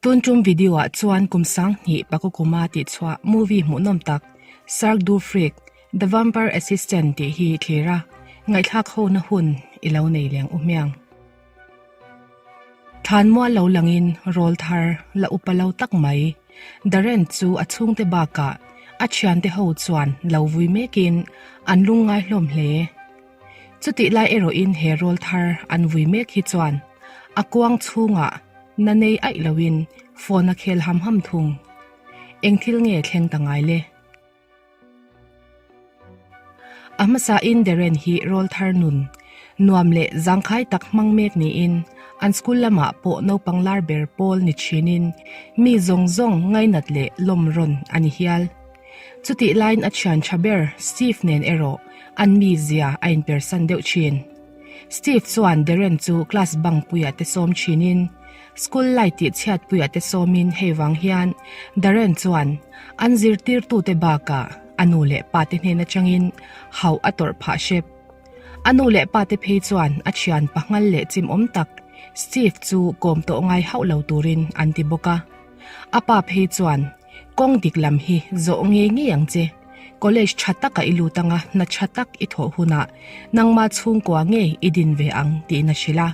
Tun tum video ah chuan kum 2000 pakukuma tih chhuah movie hmuhnawm tak Cirque du Freak, The Vampire Assistant tih hi thlir a, ngaihthlak ho na hun i lo nei leng u hmiang. Thlan mual lo langin rawl thar la upa lo tak mai Darren chu a chhungte bakah a thiante ho chuan lo vui mekin an lungngai hlawm hle. Chutih lai erawhin he rawl thar an vui mek hi chuan a kuang chhungah na nei aih loin phone a khel ham ham thung. Eng thil nge thleng ta ngai le? A hmasain Darren hi rawl thar nun nuam leh zangkhai tak hmang mek niin an school lamah pawh naupang lar ber pawl ni thinin mi zawng zawng ngainat leh lawm rawn a ni hial. Chutih laiin a thian tha ber Steve nen erawh an mizia a inpersan deuh thin. Steve chuan Darren chu class bang puiah te sawm thinin school light tih chhiat puiah te sawmin hei vang hian Darren chuan an zirtirtute bakah a nu leh pa te hnen atangin hauh a tawrh phah hrep. A nu leh pa te phei chuan a thian panghal leh chimawm tak Steve chu kawm tawh ngai hauh lo turin an ti bawk a. A pa phei chuan Kawng dik lam hi zawh ngei ngei ang che. College tha taka i lut anga hna tha tak i thawh hunah nangma chhungkua ngei i din ve ang tiin a hrilh a.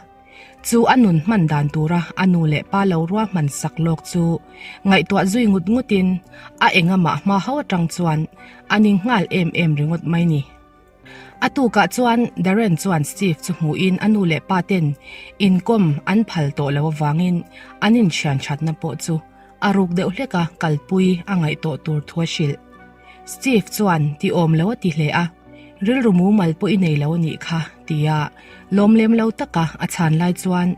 Chu a nun hman dan tura a nu leh pa lo ruahman sak lawk chu ngaihtuah zui ngut ngutin a engamah hma ho atang chuan a ning nghal em em ringawt mai ni. A tukah chuan Darren chuan Steve chu hmuhin a nu leh pa ten inkawm an phal tawh lo avangin an inthian thatna pawh chu a ruk deuh hlek a kalpui a ngaih tawh tur thu a hrilh. Steve chuan ti awm lo a ti hle a, rilru mumal pawh i nei lo a nih kha tia lawm lem lo taka a chhan lai chuan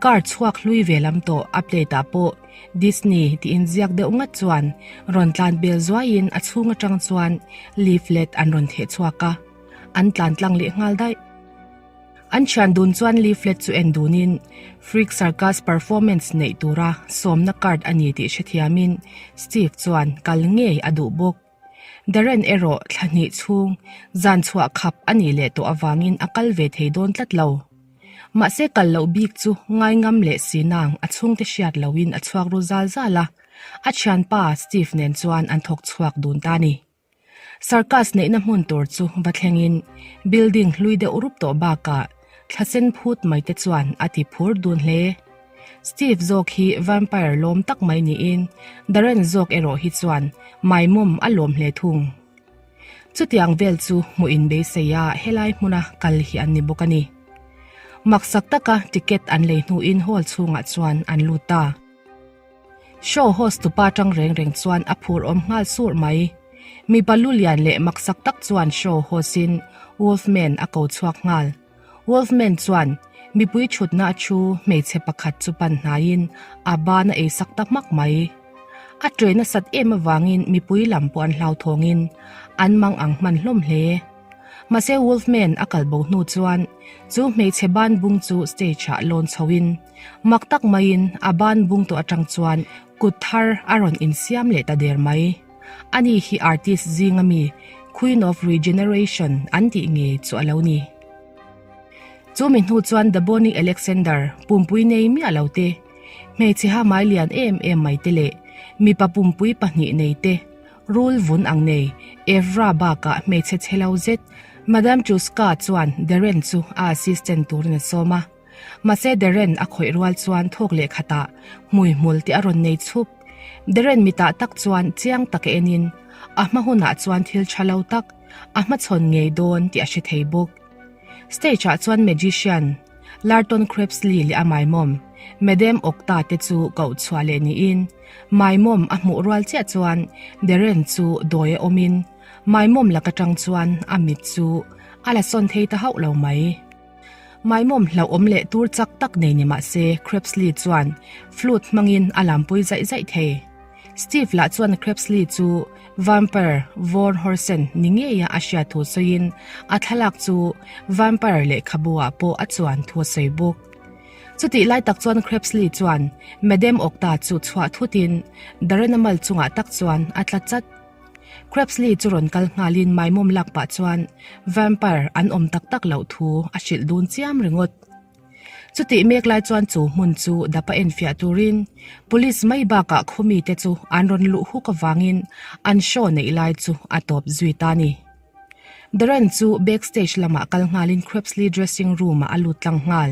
car chhuak hlui ve lam tawh a plate ah pawh Disney tiin ziak deuh ngat chuan rawn tlan bel zuaiin a chhung atang chuan leaflet an rawn theh chhuak a, an tlan tlang leh nghal daih. An thian dun chuan leaflet chu en dunin Freak Circus performance neih tura sawmna card a ni tih hrethiamin Steve chuan kal ngei a duh bawk. Darren erawh thla hnih chhung zan chhuah khap a nih leh tawh avangin a kal ve thei dawn tlat lo. Mahse kal loh bik chu ngaingam leh si nang a chhungte hriat loin a chhuak ru zal zal a, a thianpa Steve nen chuan an thawk chhuak dun ta a ni. Circus neihna hmun tur chu va thlengin building hlui deuh rup tawh bakah thla sen phut mai te chuan a ti phur dun hle. Steve zawk hi vampire lawm tak mai niin Darren zawk erawh hi chuan maimawm a lawm hle thung. Chutiang vel chu hmuh in beisei a helai hmuna kal hi an ni bawk a ni. Maksak taka ticket an lei hnuin hall chhungah chuan an lut ta. Show host tupa tang reng reng chuan a phur awm nghal sur mai. Mipa lu lian leh maksak tak chuan show host in Wolfman a ko chhuak nghal. Wolfman chuan mipui thutna a thu hmeichhe pakhat chu pan hnaiin a ban a eisak ta hmak mai. A ṭe nasat em avangin mipui lam pawh an hlauthawngin an mang ang hman hlawm hle. Mahse Wolfman a kal bo hnu chuan chu hmeichhe ban bung chu stage ah lawn chhoin Mak tak maiin a ban bung tawh atang chuan kut thar a rawn insiam leh ta der mai. Ani hi artist zinga mi Queen of Regeneration an tih nge chu a lo ni. Chu mi hnu chuan The Bonnie Alexander pumpui nei miah lo te, hmeichhe ha mai lian em em mai te leh mipa pumpui pahnih nei te, rul vun ang nei Evra bakah hmeichhe chhe lo zet Madame Chuska chuan Darren chu a assistant turin a sawm a. Mahse Darren a khawih rual chuan thawk leh khatah hmui hmul tih a rawn nei chhup. Darren mitah tak chuan chiang taka enin a hma hunah chuan thil tha lo tak a hmachhawn ngei dawn tih a hre thei bawk. Stage ah chuan magician Larton Crepsley leh a maimawm Madam Okta te chu koh chhuah leh niin maimawm a hmuh rual chiah chuan Darren chu dawi a awmin maimawm lak atang chuan a mit chu a la sawn thei ta hauh lo mai. Maimawm hlauhawm leh tur chak tak nei ni mah se Crepsley chuan flute hmangin a lampui zaih zaih thei. Steve lah chuan Crepsley chu Vampire Von Horsen ni ngeia a hriat thu sawiin a thlalak chu Vampire lehkhabu ah pawh a chuan thu a sawi bawk. Chutih lai tak chuan Crepsley chuan Madam Okta chu chhuah thutin Darren-a mal chungah tak chuan a tla chat. Crepsley chu rawn kal nghalin maimawm lak pah chuan vampire an awm tak tak loh thu a hrilh dun chiam ringawt. Chutih mek lai chuan chu hmun chu dapa enfiah turin Police mai bakah khawmite chu an rawn luh huk avangin an show neih lai chu a tawp zui ta a ni. Darren chu backstage lamah kal nghalin Crepsley dressing room-ah a lut tlang nghal.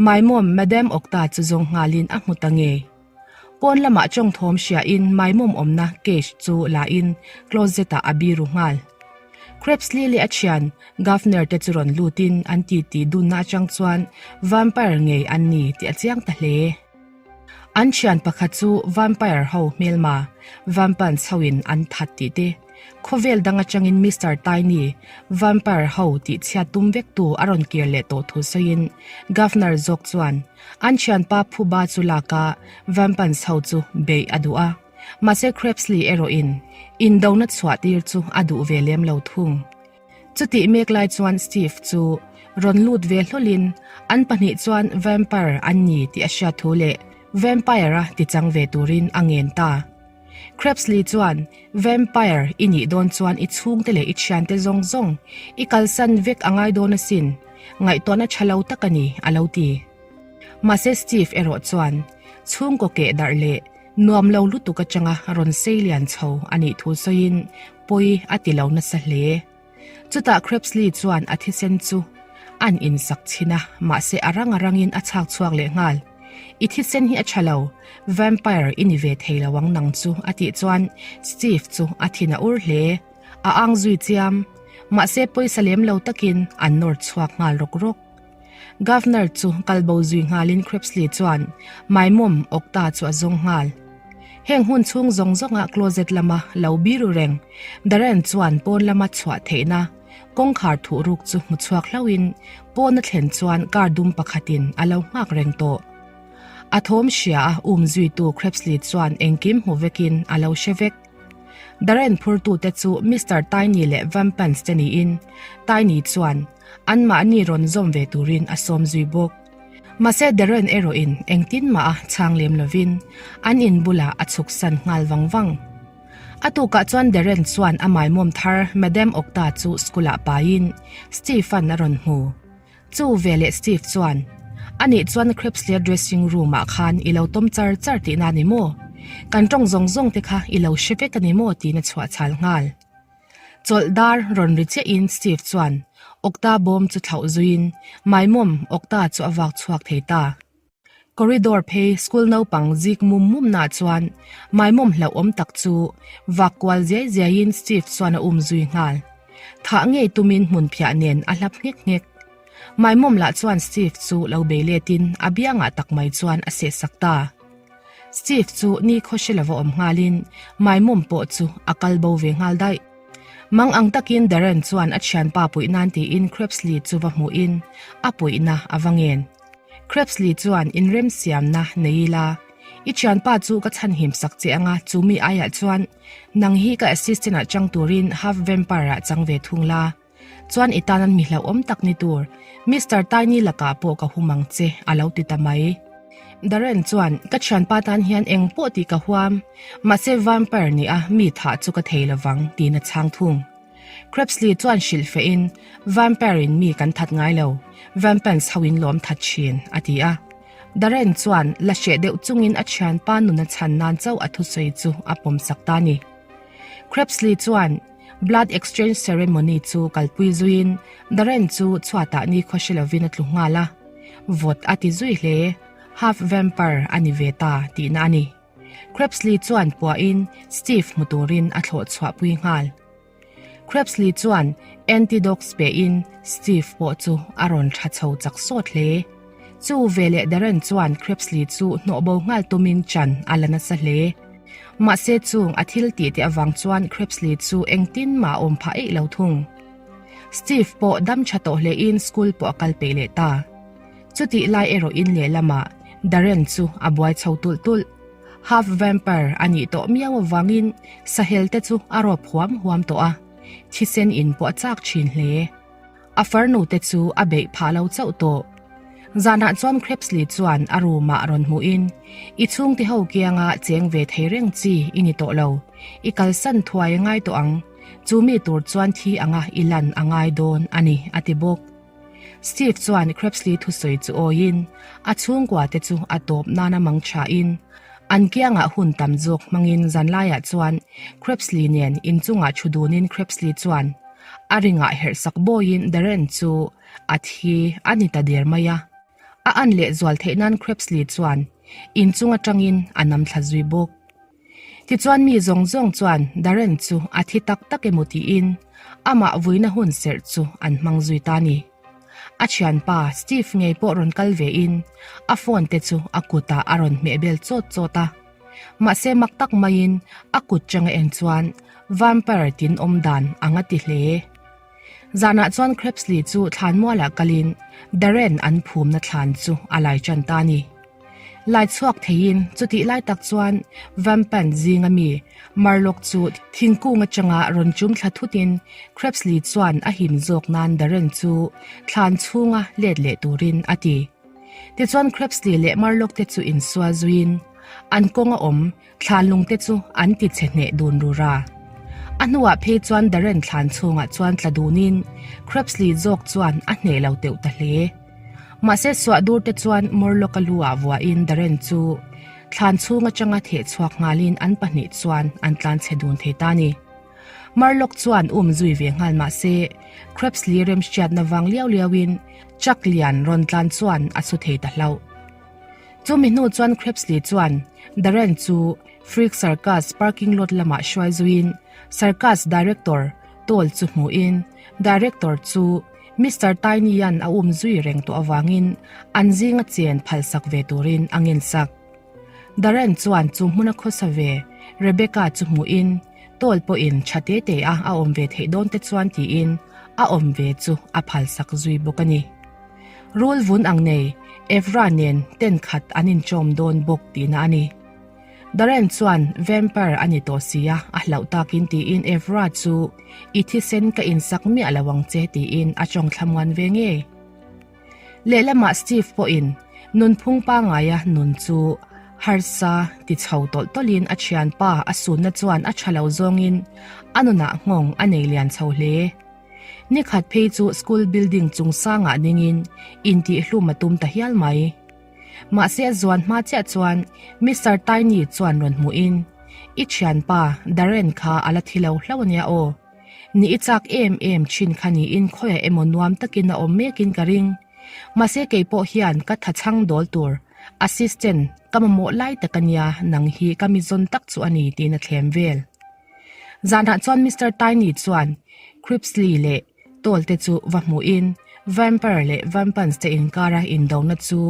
Maimawm Madam Okta chu zawng nghalin a hmu ta ngei. Pawn lamah tawng thawm hriain maimawm awmna cage chu lain closet-ah a biru nghal. Crepsley leh a thian Governor te chu rawn lutin an titi dunna atang chuan vampire ngei an ni tih a chiang ta hle. An thian pakhat chu vampire ho hmelma vampans hoin an that tih te, khawvel dang atangin Mister Tiny vampire ho tih chhiat tum vek tu a rawn kir leh tawh thu sawiin Governor zawk chuan an thianpa phuba chu lak a vampans ho chu beih a duh a. Mahse Crepsley erawhin indona chhuah tir chu a duh ve lem lo thung. Chutih mek lai chuan Steve chu rawn lut ve hlawlin an pahnih chuan vampire an ni tih a hriat thu leh vampire-a tichang ve turin a ngen ta. Crepsley chuan vampire i nih dawn chuan i chhungte leh i thiante zawng zawng i kalsan vek a ngai dawn asin, ngaihtuahna tha lo tak a ni a lo ti. Mahse Steve erawh chuan chhungkaw keh darh leh Nuam lo lutuk atanga rawn sei lian chho a nih thu sawiin pawi a ti lo nasa hle. Chutah Crepsley chuan a thisen chu an insak chhin a, mahse a rang a rangin a chhak chhuak leh nghal. I thisen hi a tha lo, vampire i ni ve thei lo ang nang chu a tih chuan Steve chu a thin a ur hle. A ang zui chiam. Mahse pawisa lem lo takin an nawr chhuak nghal rawk rawk. Governor chu kal bo zui nghalin Crepsley chuan Maimawm Okta chu a zawng nghal. Heng hun chhung zawng zawnga closet lama lo biru reng Darren chuan pawn lama chhuah theihna kawngkhar thuh ruk chu hmu chhuak hlauhin pawn a thlen chuan car dum pakhatin a lo nghak reng tawh. A thawm hria a um zuitu Crepsley chuan engkim hmu vekin a lo hre vek. Darren phurtute chu Mister Tiny leh Vampans te niin Tiny chuan Anmahni rawn zawm ve turin a sawm zui bawk. Mahse Darren erawhin engtin mah a chhang lem lovin an in bulah a chhuk san nghal vang vang. A tukah chuan Darren chuan a maimawm thar Madam Okta chu school-ah paiin Steve-a'n a rawn hmu. Chu veleh Steve chuan, Anih chuan Crepsley dressing room-ah khan i lo tawm char char tihna a ni maw? Kan tawng zawng zawng te kha i lo hre vek a ni maw? tiin a chhuah chhal nghal. Chawlh dar rawn ri chiahin Steve chuan Okta bawm chu thlauh zuiin Maimawm Okta chu a vak chhuak thei ta. Corridor phei school naupang zik mum mum nah chuan Maimawm hlauhawm tak chu vak kual ziai ziaiin Steve chuan a um zui nghal. Thah ngei tumin hmun phiah nen a hlap nghek nghek. Maimawm lah chuan Steve chu lo bei letin a biangah tak mai chuan a sehsak ta. Steve chu ni khaw hre lova awm nghalin Maimawm pawh chu a kal bo ve nghal daih. Mang ang takin Darren chuan a thianpa puih nan tiin Crepsley chu va hmuhin a puihna a va ngen. Crepsley chuan inremsiamna nei ila, I thianpa chu ka chhanhim sak che anga chu mi aiah chuan nang hi ka assistant ah chang turin half vampire ah chang ve thung la. Chuan i tan an mi hlauhawm tak ni tur, Mister Tiny lakah pawh ka hum ang che, a lo ti ta mai. Darren chuan, Ka thianpa tan hian eng pawh tih ka huam, mahse vampire nih a mi thah chu ka thei lovang, tiin a chhang thung. Crepsley chuan hrilh fehin, Vampire in mi kan that ngai lo, vampans ho in lawm that thin, a ti a. Darren chuan la hreh deuh chungin a thianpa nun a chhan nan chauh a thusawi chu a pawmsak ta a ni. Crepsley chuan, Blood exchange ceremony chu kalpui zuiin Darren chu chhuatah nikhua hre lovin a tlu nghal a, vawt a ti zui hle, half vampire a ni ve ta tihna a ni. Crepsley chuan puahin Steve hmu turin a thlawh chhuahpui nghal. Crepsley chuan antidox pehin Steve pawh chu a rawn tha chho chak sawt hle. Chu veleh Darren chuan Crepsley chu hnawh bo nghal tumin chan a la nasa hle. Mahse chung a thil tih te avang chuan Crepsley chu engtin mah a awm phah eih lo thung. Steve pawh dam tha tawh hlein school pawh a kal peih leh ta. Chutih lai erawh in lehlamah Darren chu a buai chho tulh tulh. Half vampire a nih tawh miau avangin sahel te chu a rawp huam huam tawh a, thisen in pawh a chak thin hle. A farnu te chu a beih phah lo chauh tawh. Zanah chuan Crepsley chuan a room ah rawn hmuhin, I chhungte ho kianga cheng ve thei reng chi i ni tawh lo, i kalsan thuai a ngai tawh ang, chu mi tur chuan thi anga i lan a ngai dawn a ni, a ti bawk. Steve chuan Crepsley thusawi chu awiin a chhungkua te chu a tawp nana mang thain an kiangah hun tam zawk hmangin zanlaiah chuan Crepsley nen inchungah thu dunin Crepsley chuan a ringah herhsak bawiin Darren chu a thi a ni ta der mai a. A an leh zual theih nan Crepsley chuan inchung atangin a nam thla zui bawk. Tichuan mi zawng zawng chuan Darren chu a thi tak tak emaw tiin amah vuina hun serh chu an hmang zui ta ni. A thianpa Steve ngei pawh rawn kal vein a phone te chu a kutah a rawn hmeh bel chawt chawt a. Mahse mak tak maiin a kut changa en chuan vampire tin awm dan ang a ti hle. Zanah chuan Crepsley chu thlanmualah kalin Darren an phumna thlan chu a lai tan ta a ni. Lai chhuak theiin chutih lai tak chuan Vampant zinga mi Murloc chu thingkung atanga rawn chum thla thutin Crepsley chuan a him zawk nan Darren chu thlan chhunga let leh turin a ti. Tichuan Crepsley leh Murloc te chu insual zuiin an kawnga awm Thlanlung te chu an ti chhe hneh dun rur a. A hnuah phei chuan Darren thlan chhungah chuan tla dunin Crepsley zawk chuan a hneh lo teuh ta hle. Mahse suah dur te chuan Morlock-a lu ah vuahin Darren chu thlan chhung atanga theh chhuak nghalin an pahnih chuan an tlan chhe dun thei ta ni. Murlock chuan um zui ve nghal mahse Crepsley remhriatna vang liau liauin Chuck lian rawn tlan chuan a su thei ta hlauh. Chumi hnu chuan Crepsley chuan Darren chu Freak Circus parking lot lamah hruai zuiin Circus Director Toll chu hmuhin Director chu Mister Tiny-a'n a um zui reng tawh avangin an zinga chen phalsak ve turin a ngensak. Darren chuan chu hmuna khawsa ve Rebecca chu hmuhin Toll pawhin tha te te a a awm ve theih dawn te chuan tiin a awm ve chu a phalsak zui bawk a ni. Rul vun ang nei, Evra nen ten khat an inchawm dawn bawk tihna a ni. Darren chuan vampire a ni tawh sia, a hlauh takin tiin Evra chu i thisen ka insak miah lo ang che tiin a tawng thlamuan ve ngei. Lehlamah Steve pawhin nunphung pangaia nun chu harsa ti chho tawlh tawlhin a thianpa a sunna chuan a tha lo zawngin a nunah nghawng a nei lian chho hle. Nikhat phei chu school building chung sangah ningin intihhlum a tum ta hial mai. Mahse a zuan hma chiah chuan Mister Tiny chuan rawn hmuhin, I thianpa Darren kha a la thi lo hlauh ania aw. Ni i chak em em thin kha niin khawiah emaw nuam takin a awm mekin ka ring. Mahse kei pawh hian ka tha chhang dawl tur assistant ka mamawh lai tak ania nang hi ka mi zawn tak chu a ni tiin a thlem vel. Zanah chuan Mister Tiny chuan Cripsley leh Toll te chu va hmuhin Vampire leh Vampans te inkara indona chu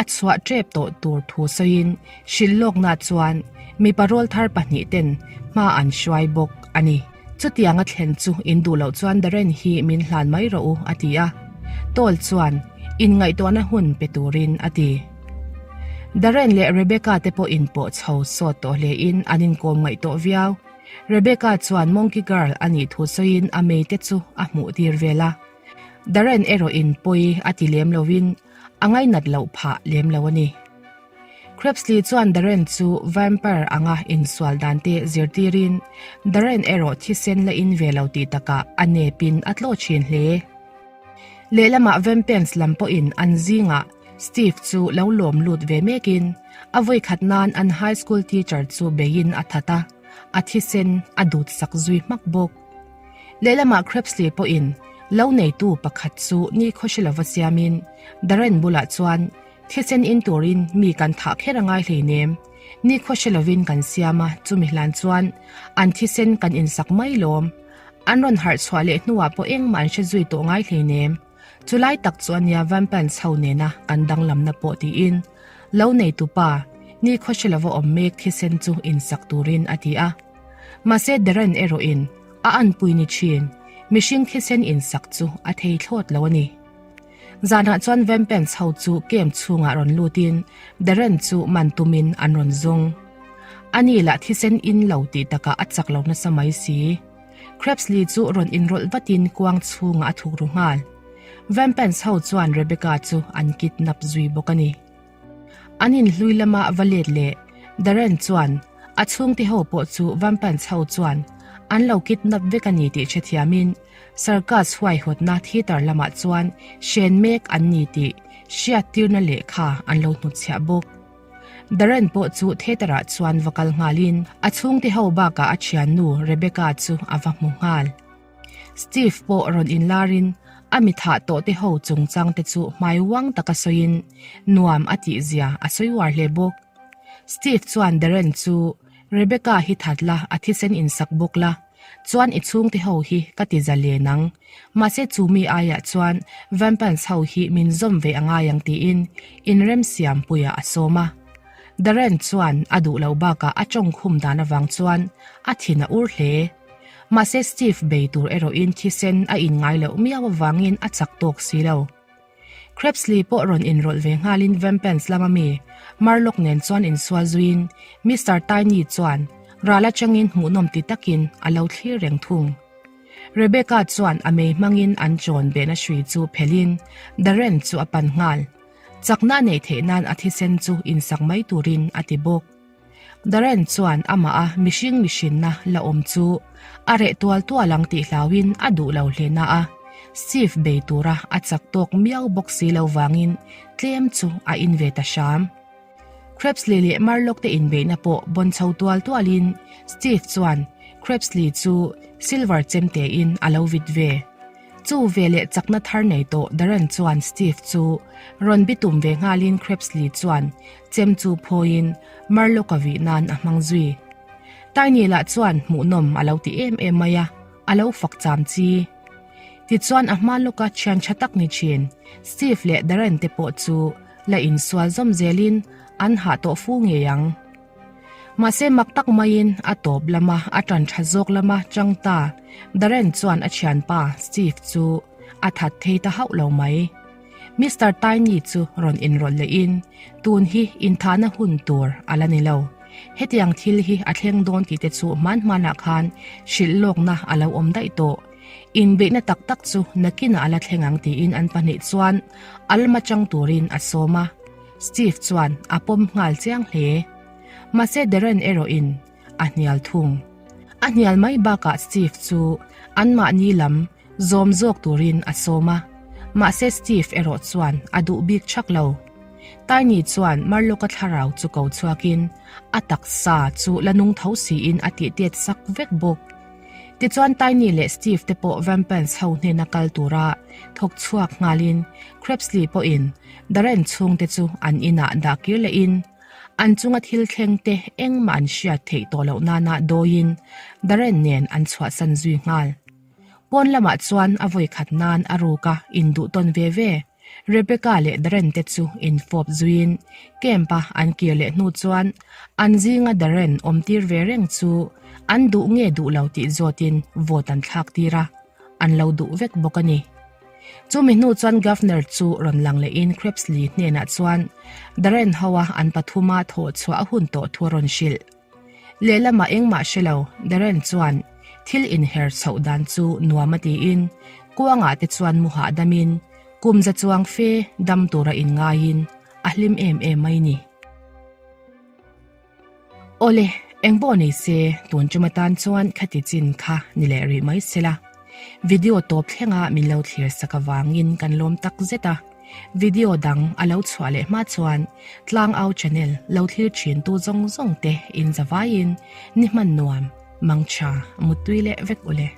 a chhuah tep tawh tur thu sawiin hrilh lawkna chuan mipa rawlthar pahnihten hma an hruai bawk a ni. Chutiang a thlen chu in duh loh chuan Darren hi min hlan mai rawh u a ti a, Toll chuan inngaihtuahna hun pe turin a ti. Darren leh Rebecca te pawh inpawh chho sawt tawh hle in an inkawm ngaih tawh viau. Rebecca chuan Monkey Girl a nih thu sawiin a mei te chu a hmuh tir vel a. Darren erawh in pawi a ti lem lovin a ngainat loh phah lem lo a ni. Crepsley chuan Darren chu vampire anga insual dan te zirtirin Darren erawh thisen la in ve lo tih takah a nepin a tlaw thin hle. Lehlamah Vampens lam pawhin an zingah Steve chu lo lawm lut ve mekin a vawikhat nan an high school teacher chu beiin a that a, a thisen a dut sak zui hmak bawk. Lehlamah Crepsley pawhin lo neitu pakhat chu nikhaw hre lova siamin Darren bulah chuan thisen in turin mi kan thah kher a ngai hleinem, nikhaw hre lovin kan siam a chumi hlan chuan an thisen kan insak mai lawm. An rawn harh chhuah leh hnuah pawh engmah an hre zui tawh ngai hleinem. Chulai tak chu ania Vampans ho nena kan danglamna pawh tiin lo neitupa nikhaw hre lova awm mek thisen chu insak turin a ti a. Mahse Darren erawhin a anpui ni thin, mihring thisen insak chu a thei thlawt lo a ni. Zanah chuan Vampans ho chu camp chhungah rawn lutin Darren chu man tumin an rawn zung. Ani lah thisen in lo tih takah a chak lo nasa mai si. Crepsley chu rawn inrawlh vatin kuang chhungah a thuk ru nghal. Vampans ho chuan Rebecca chu an kidnap zui bawk a ni. An inhlui lama va let leh Darren chuan a chhungte ho pawh chu Vampans ho chuan an lo kidnap vek a ni tih hrethiamin. Circus huaihawtna theatre lamah chuan hren mek an ni tih hriattirna lehkha an lo hnutchhiah bawk. Darren pawh chu theatre-ah chuan va kal nghalin a chhungte ho bakah a thiannu Rebecca chu a va hmu nghal. Steve pawh rawn inlarin a mi thah tawh te ho chungchang te chu hmai uang taka sawiin nuam a tih zia a sawi uar hle bawk. Steve chuan Darren chu Rebecca hi that la a thisen insak bawk la, chuan i chhungte ho hi ka ti za len ang. Mahse chu mi aiah chuan Vampans ho hi min zawm ve a ngai ang tiin inremsiam puiah a sawm a. Darren chuan a duh loh bakah a tawngkhum dan avang chuan a thin a ur hle. Mahse Steve bei tur erawhin thisen a in ngai loh miau avangin a chak tawk si lo. Crepsley pawh rawn inrawlh ve nghalin Vampens lama mi Murloc nen chuan insual zuiin Mister Tiny chuan ral atangin hmuhnawm ti takin a lo thlir reng thung. Rebecca chuan a mei hmangin an chawn behna hrui chu phelhin Darren chu a pan nghal. Chakna a neih theih nan a thisen chu insak mai turin a ti bawk. Darren chuan amah a mihring mihrinna la awm chu a reh tual tual ang tih hlauhin a duh lo hle na a, Steve bei tura a chak tawk miau bawk si lo vangin tlem chu a in ve ta hram. Crepsley leh Murloc te inbeihna pawh bawn chho tual tualin Steve chuan Crepsley chu silver chemte in a lo vit ve. Chu veleh chakna thar nei tawh Darren chuan Steve chu rawn bitum ve nghalin Crepsley chuan chem chu phawiin Murloc-a vih nan a hmang zui. Tiny lah chuan hmuhnawm a lo ti em em mai a, a lo fak cham chi. Tichuan a hma lawka thian tha tak ni thin Steve leh Darren te pawh chu la insual zawm zelin an hah tawh fu ngei ang. Mahse mak tak maiin a tawp lama a tan tha zawk lama chang ta Darren chuan a thianpa Steve chu a that thei ta hauh lo mai. Mister Tiny chu rawn inrawlh lehin tun hi inthahna hun tur a la ni lo. Hetiang thil hi a thleng dawn tih te chu hman hmanah khan hrilh lawkna a lo awm daih tawh. Inbeihna tak tak chu nakinah a la thleng ang tiin an pahnih chuan a lama chang turin a sawm a. Steve chuan a pawm nghal chiang hle. Mahse Darren erawhin a hnial thung. A hnial mai bakah Steve chu anmahni lam zawm zawk turin a sawm a, mahse Steve erawh chuan a duh bik chak lo. Tiny chuan Marlock-a thlarau chu ko chhuakin a taksa chu la nung tho siin a tih tet sak vek bawk. Tichuan Tiny leh Steve te pawh Vampans ho hnena kal tura thawk chhuak nghalin Crepsley pawhin Darren chhungte chu an inah dah kir lehin an chunga thil thleng te engmah an hriat theih tawh loh nana dawiin Darren nen an chhuahsan zui nghal. Pawn lamah chuan a vawi khat nan a ruk a induh tawn ve ve. Rebecca leh Darren te chu infawp zuiin camp a an kir leh hnu chuan an zinga Darren awm tir ve reng chu an duh nge duh lo tih zawtin vote an thlak tir a, an lo duh vek bawk a ni. Chumi hnu chuan Governor chu rawn lang lehin Crepsley hnenah chuan Darren hoa an pathuma thawh chhuah a hun tawh thu a rawn hrilh. Lehlamah engmah hre lo, Darren chuan thil inher chhoh dan chu nuam a tiin kuangah te chuan mu hahdamin kum za chuang fe dam tura inngaiin a hlim em em mai ni. Awle, eng pawh nei se tun tum atan chuan khati chin kha ni leh rih mai se la. Video tawp thlenga min lo thlir sak avangin kan lawm tak zet a. Video dang a lo chhuah leh hma chuan Tlangau channel lo thlir thin tu zawng zawng te in zavaiin ni hman nuam, mangtha, muttui leh vek ule.